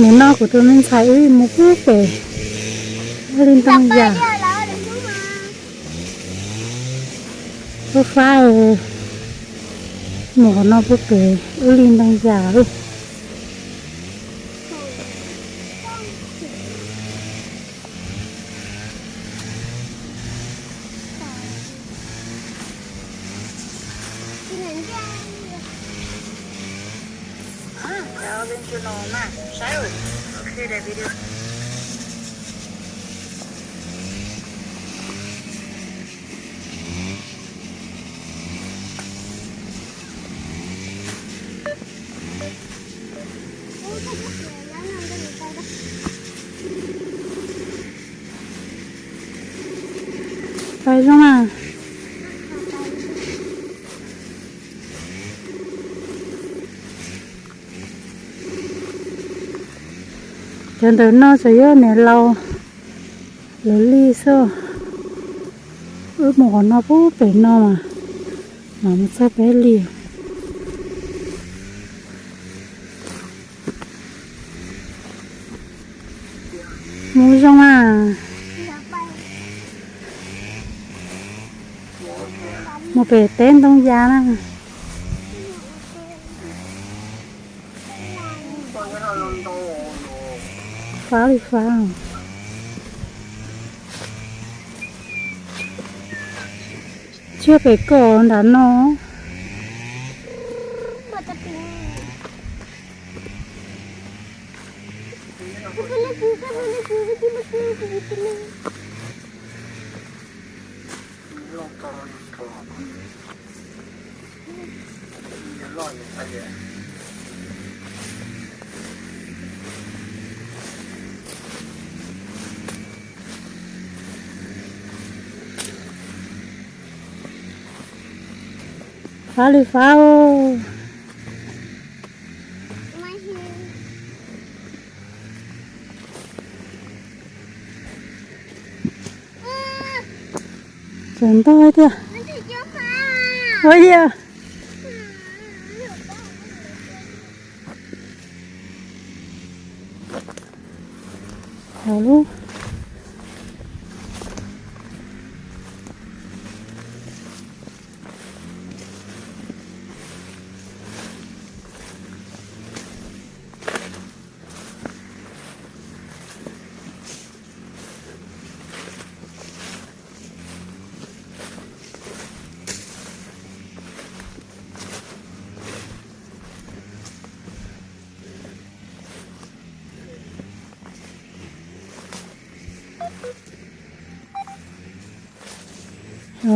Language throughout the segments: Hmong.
Nim no kuv tus me ntxhais wb mus pub pem ub li ntoo yas. Fab fab, mus qhov no pub pem ub li ntoo yas lawm. Pais zoo na. Cov ntawm no tseem yog niam laus lawv li xwb. Wb mus qhov no pub pem no mas, mas mus txog peb li. Mus zoo a. Mus pem teb ntoo yas na. Fab li fab. Tsiaj pem koj nram no. Fab li fab. Tseem ntog tiag. Ua li. Hauv lub.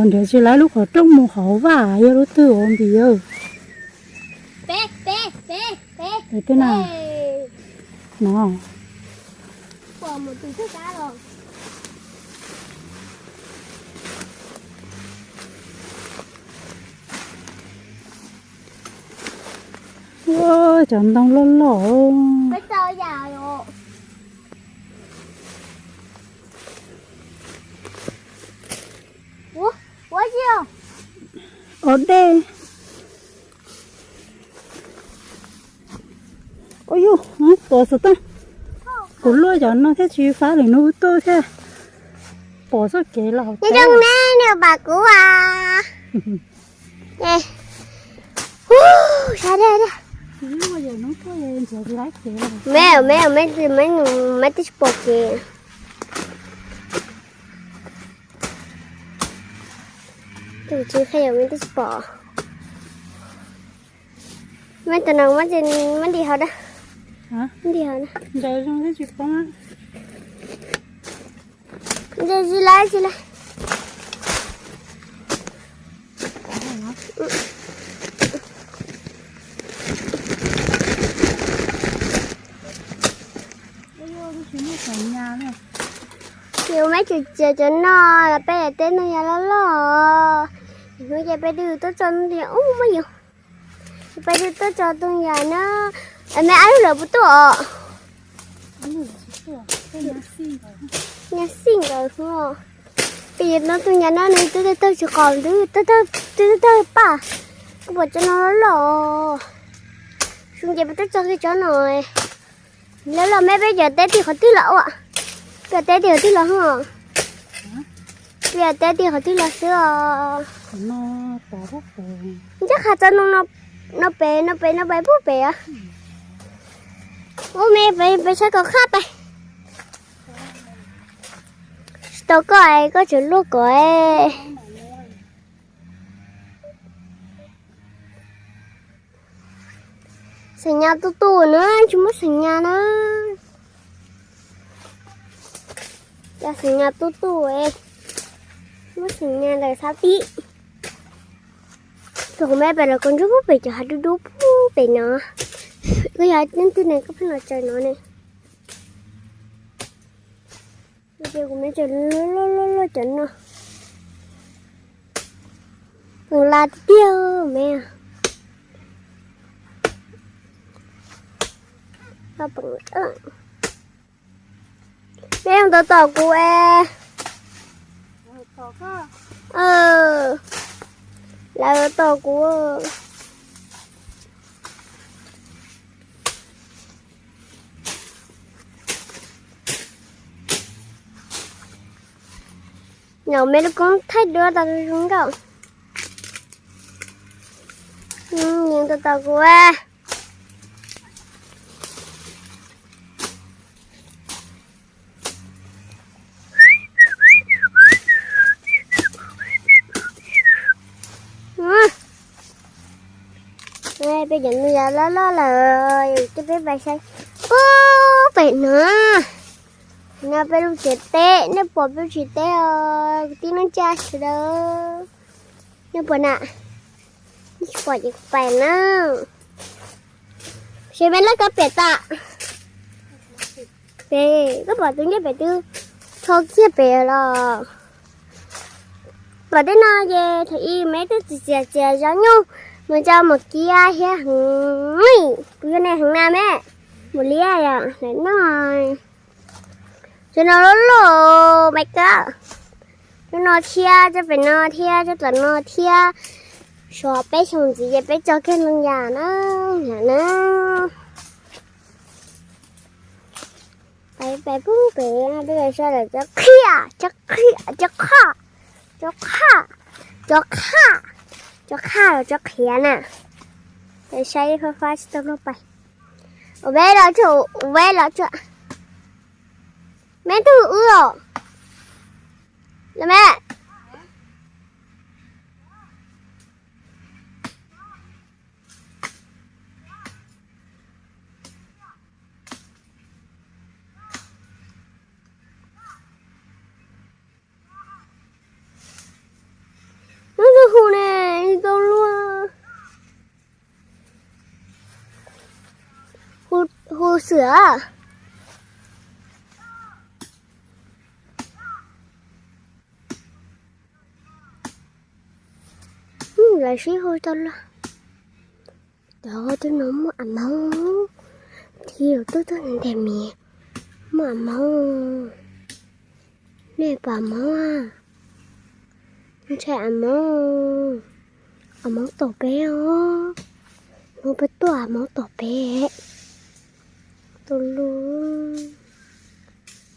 Nrhiav tsis laiv lub qhov rooj mus hauv vaj, yog lub twg ua npis. Twb na no. Ua cov ntoo loj loj. Os dej. Ua yus pom xov tooj. Kuv luaj cov no thiab tsis fab lwm hnub tuaj thiab. Pom txoj kev los hauv teb ne, nej pom kuv a. Ub, sab dej. Meb, meb, meb twb tsis pom kev. Tus tsis qhia yog meb twb tsis pom. Meb tus no meb nti hauv da. Nti hauv da. Nti tsis laiv tsis laiv. Ces meb tseem txiav cov no los peb teb ntoo yas loj loj. Hnub ces peb twb tuaj tso ntoo yas ub muab yus. Peb twb tuaj tso ntoo yas na. Meb ab lub lawm puas tuaj os? Nyab xij nkawd hnub. Peb yuav no ntoo yas no nws twb tawg tsis qos ntwb, twb tawg paj. Kuv pom cov no loj loj. Xyoo ces peb twb tso kiag cov no. Lawv los me peb cov teb tig qhov twg los ua? Peb cov teb tig qhov twg los hos? Peb cov teb tig qhov twg los xwb os? Ntsaj qha txog no, no pem, no pem, no pem, pub pem os. Ua me pem, pem saib kom qhaj pais. Tsis tau koj es koj tseem luaj kom. Xeem nyas tu tu na, tsis muaj xeem nyas na. Cov xeem nyas tu tu, muaj xeem nyas ntawm xav tib. Tus kuv me pem los kuv ntsuj pub pem cov hav dub dub pub pem no. Koj yog leej twg ne, koj pheej los tsaws no ne. Ces kuv me tsaws luaj luaj luaj cov no. Peem la tiag tiag me. Peb tos tos kuv es. Lawv tos kuv. Nyob me lub koob thaij duab tau zoo nkauj. Nws tos tos kuv. Peb cov me yav loj loj lawm, twb peb pais saib. Ub, pem no, no peb lub tsev teb, nej pom peb lub tsev teb os, kwv tij neej tsa sawv daws. Nej pom na, nej tsis pom ces kuv pais na. Seb peb laj kab pem tas. Pem, koj pom tus ncej pem twb rho kiag pem los. Pom tej no ces thaum ub me twb txiav txiav txiav zov nyuj mus tso mus kiab thiab heev. Kuv yog nej heev na me, mus liab yom, lawv noj. Cov no loj loj me kab. Cov no thiab, cov pem no thiab, cov tom no thiab. Xyov peb xyoo ntxiv ces peb tso kiag loo yam na, yam na. Pais pais pub pem peb saib lawm cov qhiav, cov qhiav, cov qhaj, cov qhaj, cov qhaj, cov qhaj los cov qhiav na. Peb saib fab fab tsis tau luag pais. Ua peb los tsuag, ua peb los tsuag. Me twg wb os? Los me. Hnub twg hu ne, tsis tau luag. Hu, hu xwm. Lawv sib hu tau luag. Cov twb no muaj a mauv, thiab lus tub tub nteg miv, muaj a mauv. Nej pom a mauv, ntshai a mauv, a mauv tom peb os, a mauv peb tuaj, a mauv tom peb. Tus lus,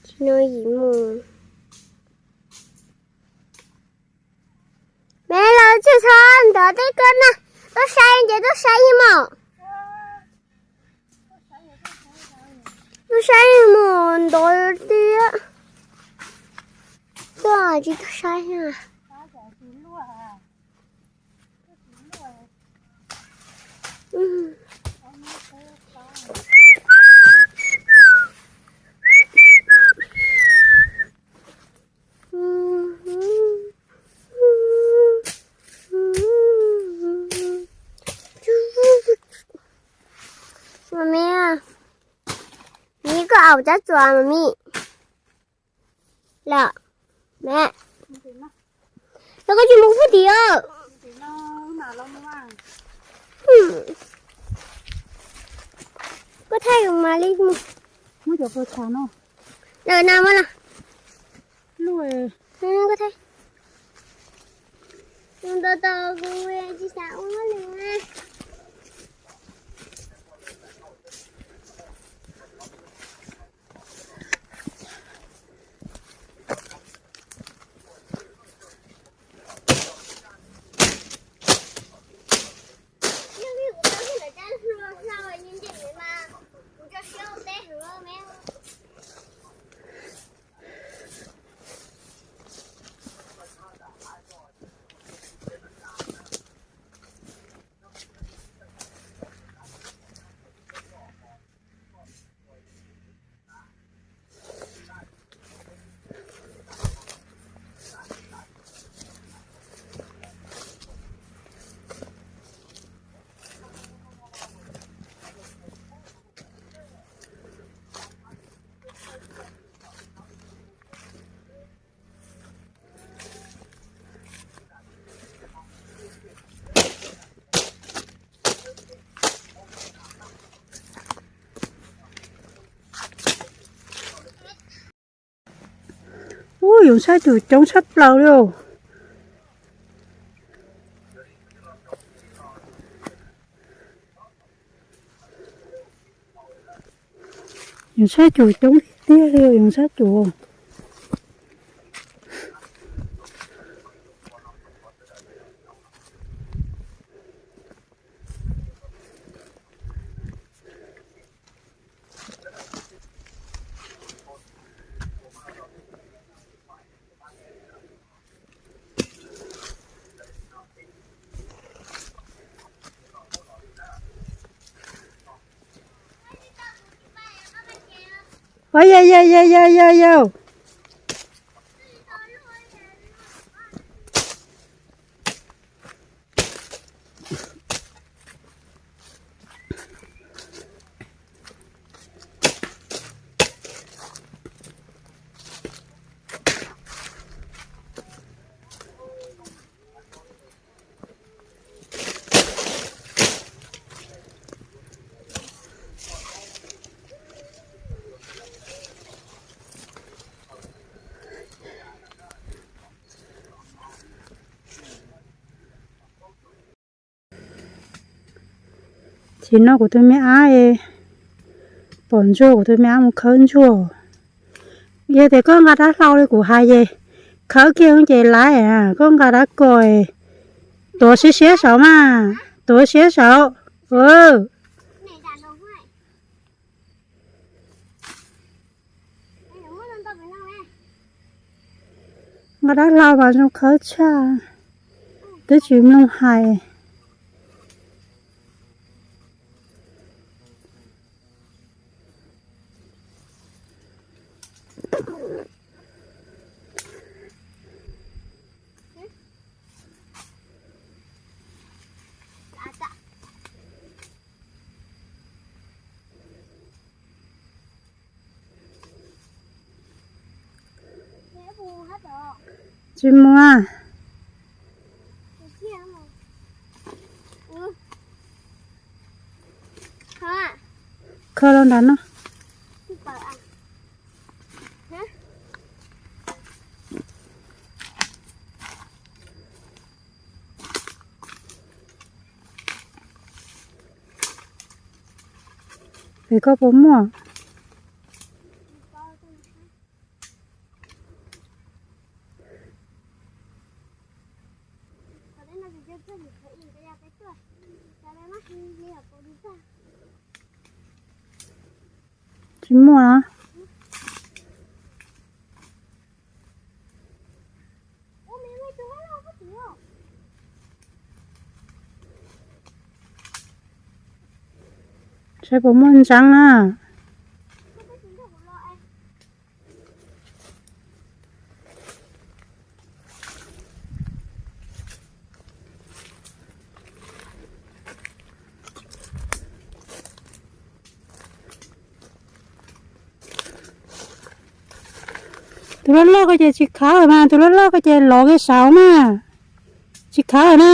tsis no yim mus. Me los tsis txhob ntov tej koj na, tuaj saib ces tuaj saib ib mos. Tuaj saib mus ntov tiag. Tuaj tsis tuaj saib na. Mami, mi koj au cab txuas mami. Lawm, me. Los koj tsis mus pub tim os. Koj thaij mas li mus. Muab cov pos tshas no. Lawm na muab los. Lub, koj thaij. Mus tos tos kuv tsis xav ua hauj lwm. Ub, yus ntshai cus coob tshaj plaws li os. Yus ntshai cus coob tiag tiag li, yus ntshai cus. Ua, yau, yau, yau, yau, yau, yau. Tsis no kuv tus me ab es pom ntsuag, kuv tus me ab mus khawb ntsuag. Yog tias koj nqa dab hlau li kuv hais ces khawb kiag ces laiv, koj nqa dab ko es tuav siab siab saud mas, tuav siab saud. Nqa dab hlau mas zoo khawb tshaj, twb tsis mloog hais. Tsis muaj. Kho los nram no. Pem koj puas muaj? Tsis muaj. Saib puas muaj ntseeb na. Tus loj loj ko ces tsis khawb mas, tus loj loj ko ces lov kiag saud mas, tsis khawb na.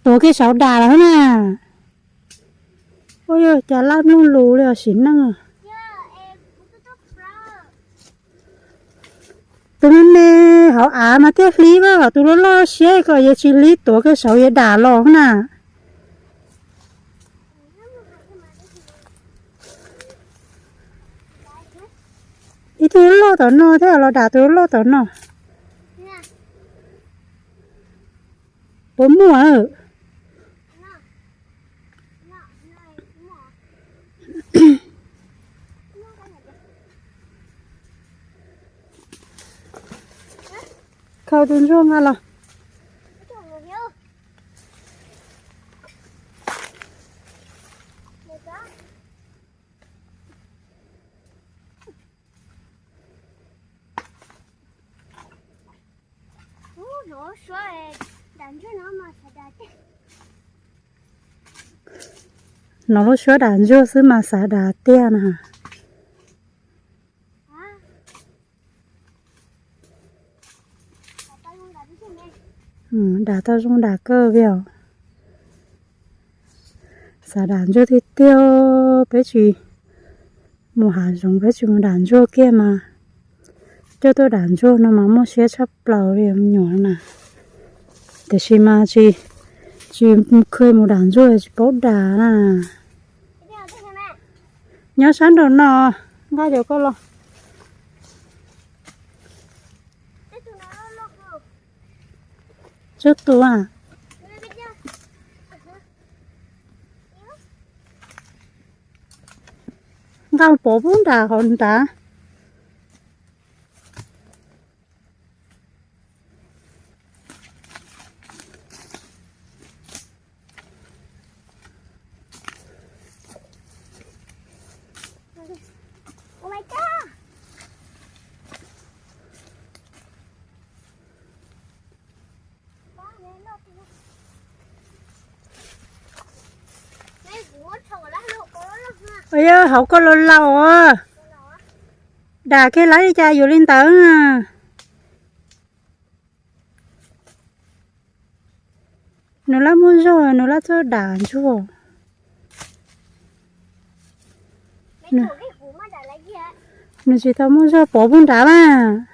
Tuav kiag saud dam lawm na. Ua cas laj mloog lus li os sim neej. Tus me me hauv av mas thiaj hlib mas, tus loj loj siab ko yeej tsis hlib, tuav kiag saud yuav dam los na. Ib tug loj tom no thiab los dam tus loj tom no. Puas muaj? Khau tus ntsuag nqa los. Hnov lub suab dam ntsuag xwb mas xav dam tiag na. Dam tau zoo dam kawg li os. Xav dam ntsuag tiag tiag, peb tsis mus hav zoov peb tsis mus dam ntsuag kiag mas Coj tuaj dam ntsuag no mas muaj siab tshaj plaws li me nyuam na. Tiam sis mas tsis, tsis kheev mus dam ntsuag tsis paub dam na. Nyob sab nraum no, nqa cov koj los. Tsub tus. Nqa pov pub nram hauv nrad. Yog hauv koj laus laus os. Dam kiag lawv li cas yuav li ntawd. Nws lab muaj zog, nws lab txawj dam ntsuag. Nws tsis tau muaj zog, pov pub nrad mas.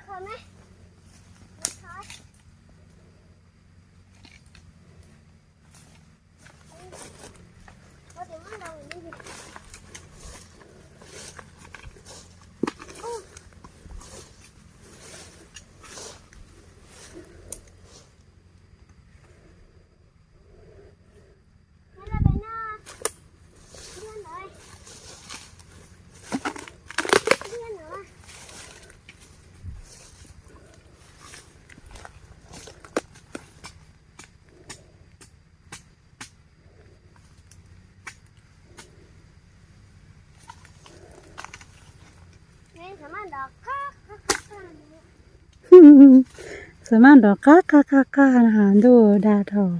Xav maj nrov qab qab qab qab na, ntuj dag dhau.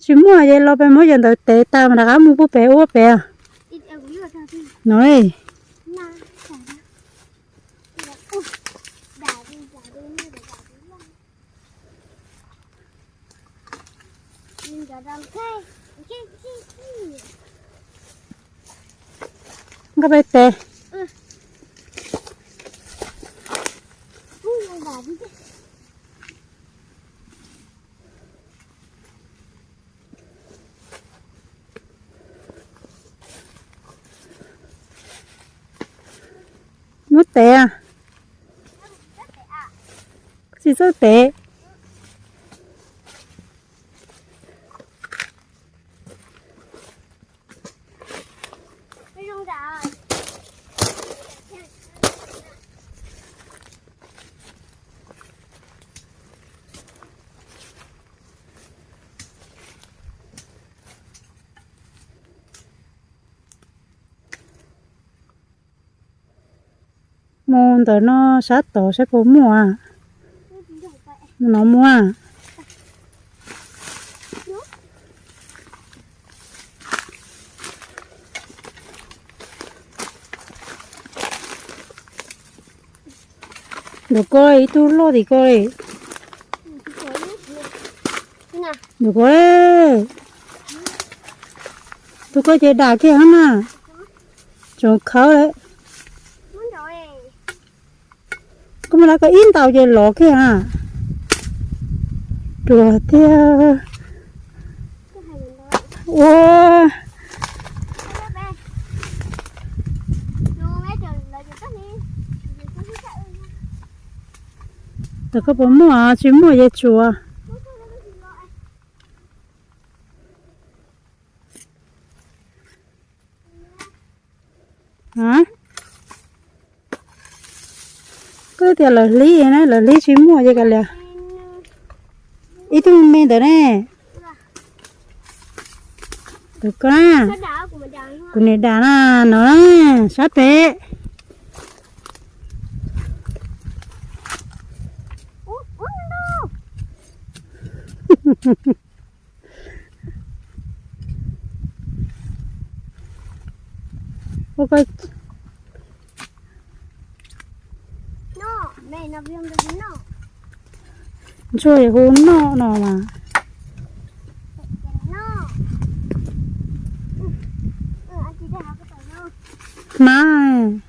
Tsis muaj ces los peb muab cov ntawd tev tas mas rov qab mus pub pem ua pem. No li. Nkauj peb tes. Muab tev. Tsis txawj tev. Mus ntawm no sab tod saib puas muaj. Mus no muaj. Ntawm ko ib tug loj tim ko li. Ntawm ko, tus ko ces dam kiag na. Tsoom khawb lawm. Koj muab lawv ko ib ntaus ces lov kiag na. Ruam tiag. Ua, ntawm koj puas muaj, tsis muaj ces tsuav. Koj tias lawv hlib na, lawv hlib tsis muaj ces kav liam. Ib tug me ntawd ne. Tus ko na, kuv niam dam na, no na, sab pem. Ntsuag hu noj no mas. Hmab.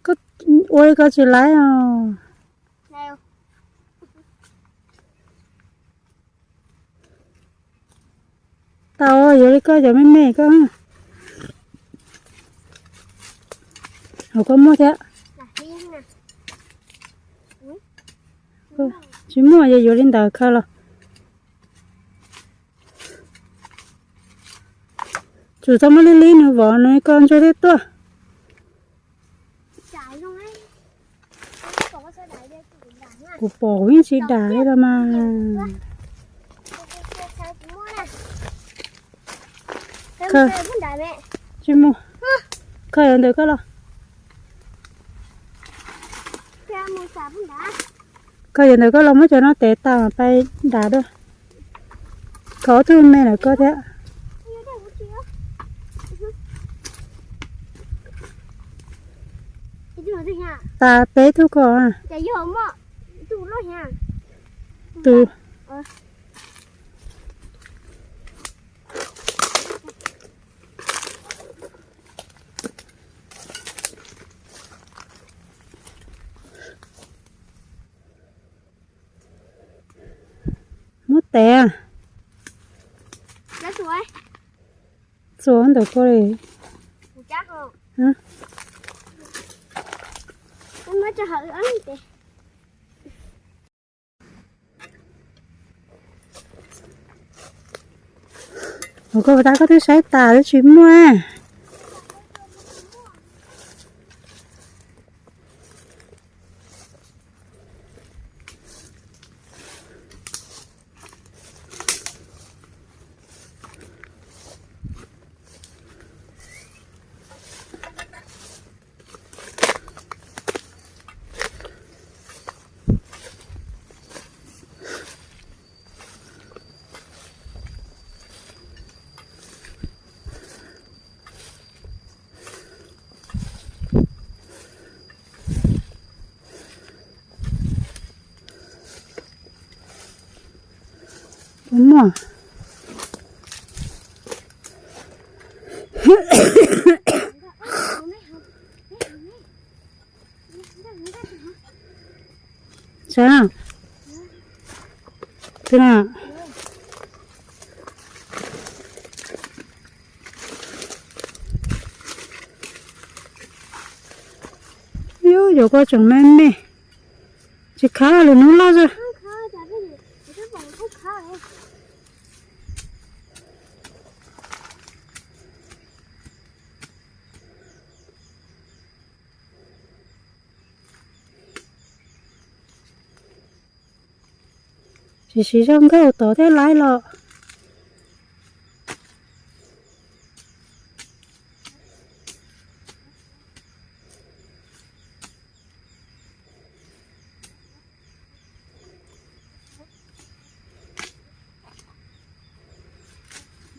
Koj ua li ko tsis laib os. Tau, yuav li koj cov me me koj. Hauv koj muaj thiab. Tsis muaj, yuav li ntawd khaws los. Tsum txhob muab lib lib nws vov nws ko ntsuag thiaj tuaj. Kuv pom kuv yeej tsis dam li los mas. Tsis mus. Khaws yuav ntawm koj los. Khaws yuav ntawm koj los muab cov no tev tas pais dam dua. Khaws ob tug me ntawm koj thiab. Tas peb tug ko. Tus muab tev. Txuas ntawm ko li. Ua koj ua tab koj twb saib tas twb tsis muaj. Puas muaj? Sav, tus na. Yus, yuav koj tseem me me, tsis khab li hnub loj xwb. Siv siv zog nkag tod thiaj laib los.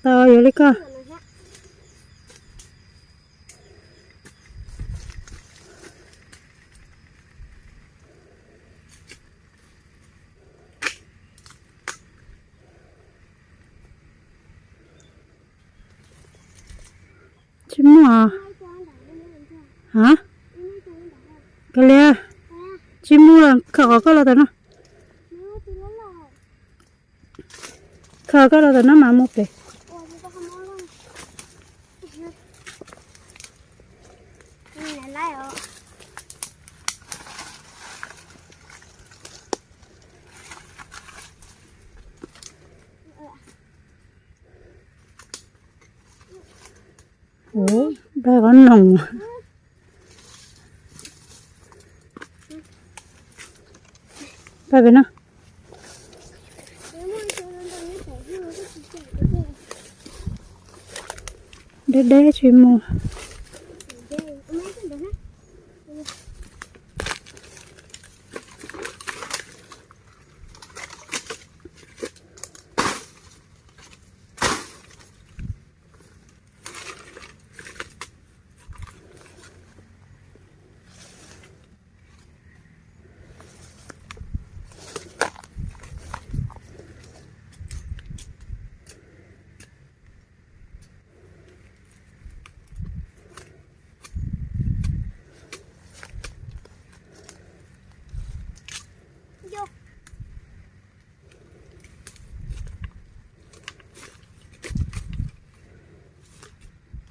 Tau, yuav li koj. Tsis muaj. Ha? Kav liam, tsis mus los khaws qhov koj los tom no. Khaws koj los tom no mas mus pem. Ua, pab qhov noog. Pab pem no. Deb deb tsis mus. Ua,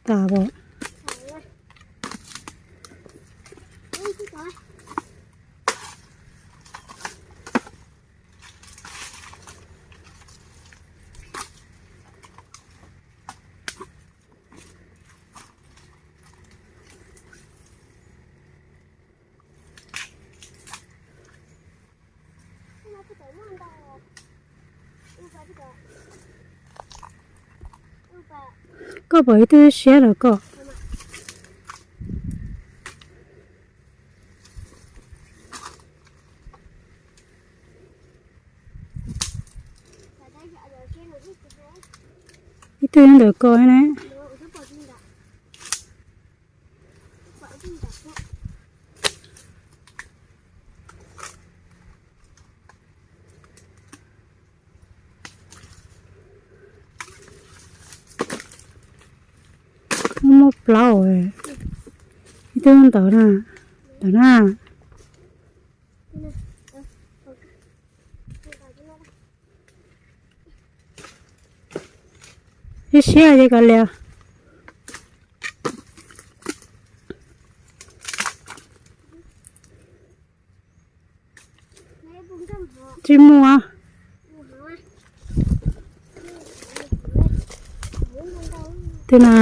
tas os. Koj pom ib tug siab lawm koj. Ib tug ntawm koj na. Muaj plaub, ib tug ntawd na, ntawd na. Ib siab ces kav liam. Tsis muaj. Twb na.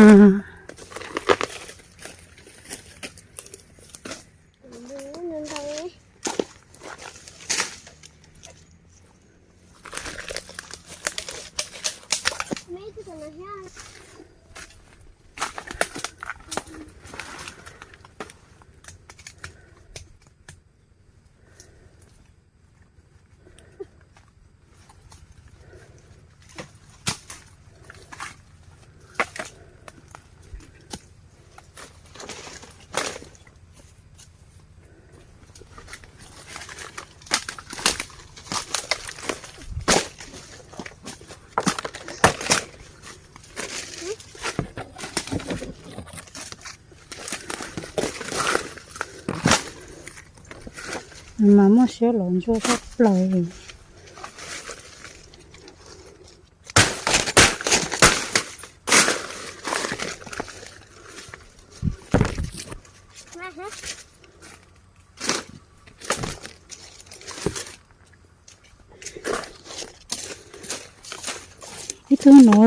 Mas muaj siab los ntsuab tshaj plaws li. Ib tug no.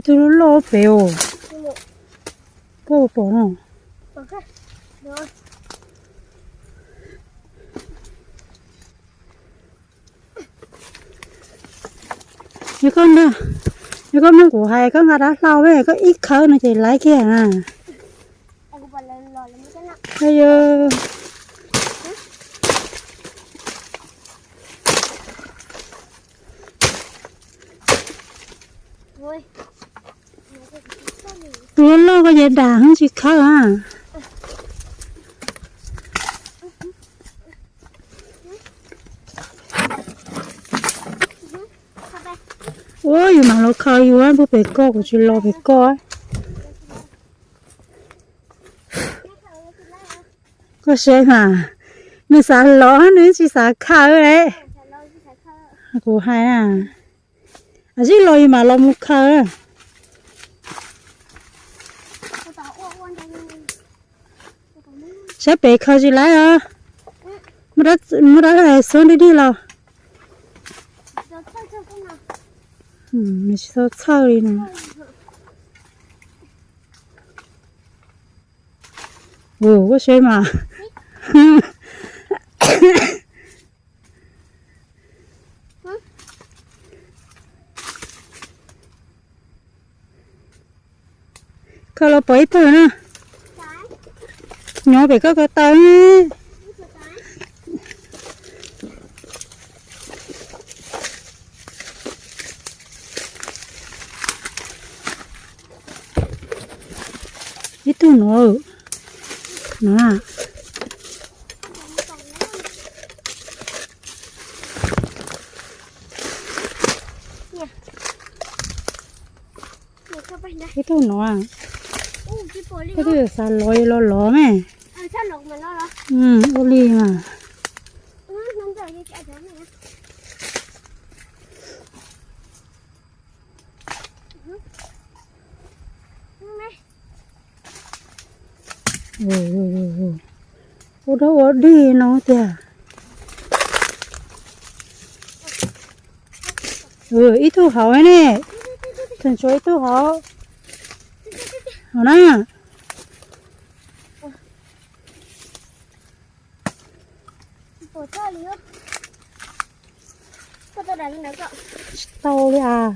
Ib tug loj loj pem os. Koj pom no. Yog koj, yog koj mloog kuv hais koj nqa rab hlau, koj ib khawb no ces laib kiag na. Tus loj koj ces dam heev tsis khawb a. Ua yus mam los khaws yus, puag pem koj kuv tsis los pem koj. Koj saib mas, nws xav los nws tsis xav khaws li. Kuv hais na, zib los yus mam los mus khaws. Saib pem khaws tsis laib os. Muab rab hais xuab dig dig los. Nws tsis tau txhawj li no. Ua, koj saib mas. Koj los pom ib tug na. Nyob pem koj ko taw. Ib tug no, No na. Ib tug no, ib tug xav lov los lov me. Ua li mas. Ua dog ua dig no tiag. Ib tug hauv ne, tseem tshuav ib tug hauv. Hauv na. Tsis tau li as.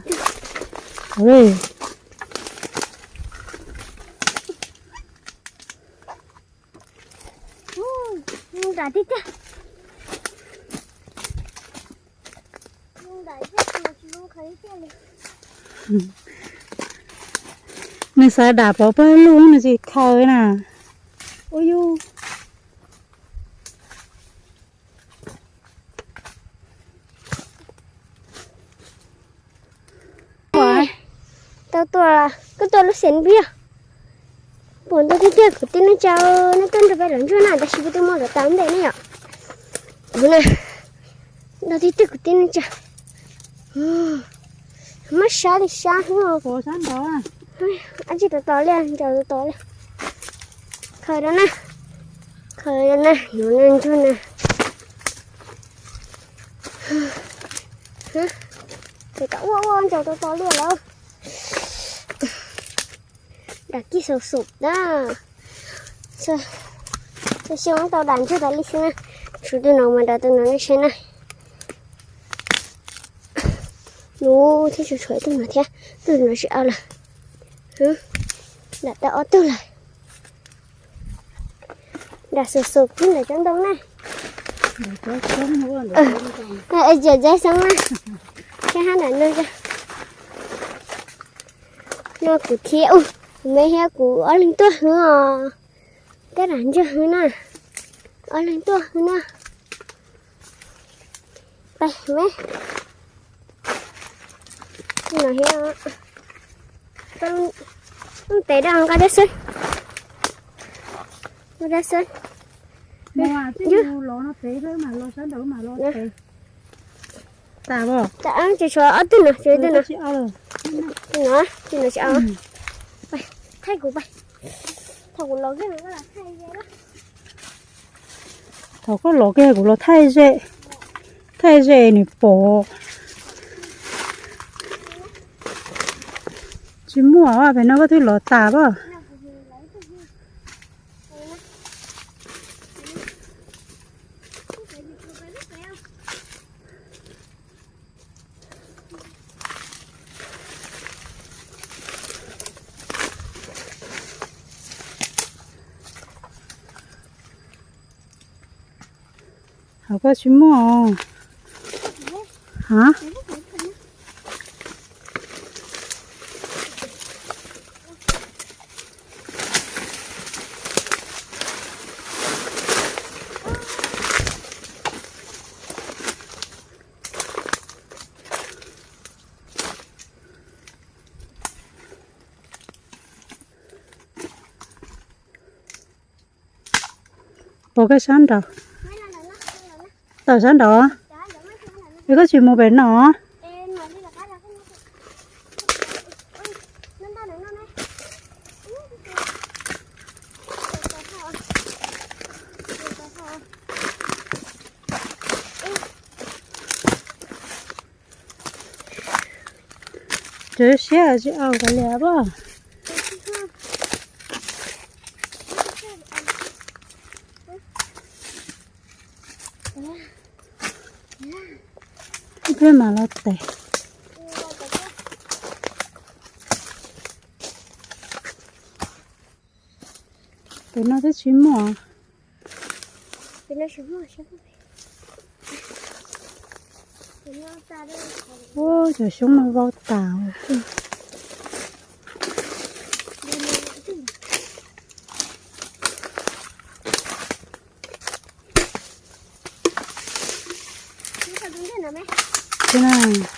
Nws xav dam pov pawg lug nws tsis khaws na. Ua yus. Tau tua, koj tua lub xeem npib. Puas ntau tiag tiag kuv tij neej tsa, nej tuaj nrog peb lov ntsuag na, tab sis peb twb muab lov tas ntej ne yom. Kuv na, ntau tiag tiag kuv tij neej tsa. Muab sab li sab xwb. Ab tsi tos tos li, ncaus tos tos li. Khaws rau na, khaws rau na, yuav ntsuag na. Ces tas ua ua ncaus tos tos li lawm. Dam kij xaus xum na. Xyoo xyoo tau dam ntsuag tas li xwb na. Tshuav tus no mas dam tus no nej saib na. Lub thiab tshuav tshuav ib tug no thiab, tus no tsis au lawm. Dam tau ob tug lawm. Dam xum xum kiag ntawm cov ntoo na. Cov txaib xoob na. Saib hab nram no. No kuv thiab, kuv me thiab kuv ob leeg tuaj hwv os. Tab dam ntsuag hwv na. Ob leeg tuaj hwv na. Pais me. No thiab. Tes daj nqa dab xwb. Nqa dab xwb. Tas, tsis tshuav ob tug no, tshuav ib tug no. Tsis no, tsis no, tsis no. Thaij kuv pais. Thaum kuv los kiag, thaum koj los kiag kuv los thaij ze, thaij ze nws pom. Tsis muaj, pem no koj twb los tas pab. Hauv koj tsis muaj. Ha? Puas koj sab nraud? Tawm sab nraud. Es koj tsis mus pem no? Cov siab tsis au kav liam pab. Ib pliag mam los tes. Pem no twb tsis muaj. Ua cov xyoob no vau tas. thiab na.